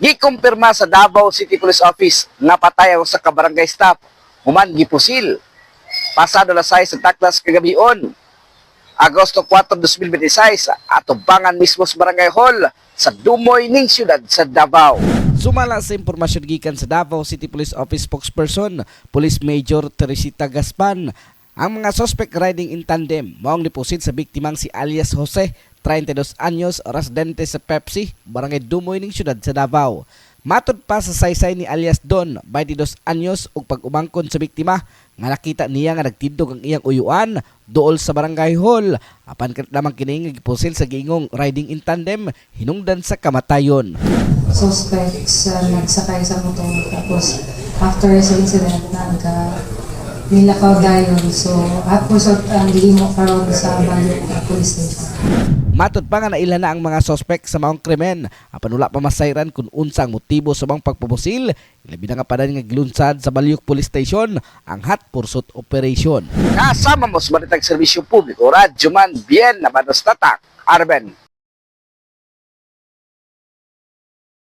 Gikumpirma sa Davao City Police Office nga patay ang usa ka barangay staff human gipusil. Pasado alas 6 sa taklas kagabion, Agosto 4, 2026, atubangan mismo sa Barangay Hall sa Dumoy ning siyudad sa Davao. Sumala sa impormasyon gikan sa Davao City Police Office spokesperson, Police Major Teresita Gaspan, ang mga suspect riding in tandem maong nipusil sa biktimang si alias Jose, 32 anyos, residente sa Pepsi, Barangay Dumoy ning siyudad sa Davao. Matod pa sa saysay ni alias Don, 22 anyos, ug pag-umangkon sa biktima nga nakita niya nga nagtindog ang iyang uyuan duol sa barangay hall, apan kanit lamang kini nga gipusil sa giingong riding in tandem hinungdan sa kamatayon. Suspects nagsakay sa motor, tapos after sa incident nag nilakaw dayon, so at pursuit ang gihimo karon sa Baliok Police Station. Matod pa nga naila na ang mga sospek sa maong krimen apan wala pa masayran kung unsa ang motibo sa maong pagpapusil. Ilabi na nga padayon nga gilunsad sa Baliok Police Station ang hot pursuit operation. Kasama mo sa Balitang Serbisyo Publiko, Radyo Man, Bien, Nabados Tatak, Arben.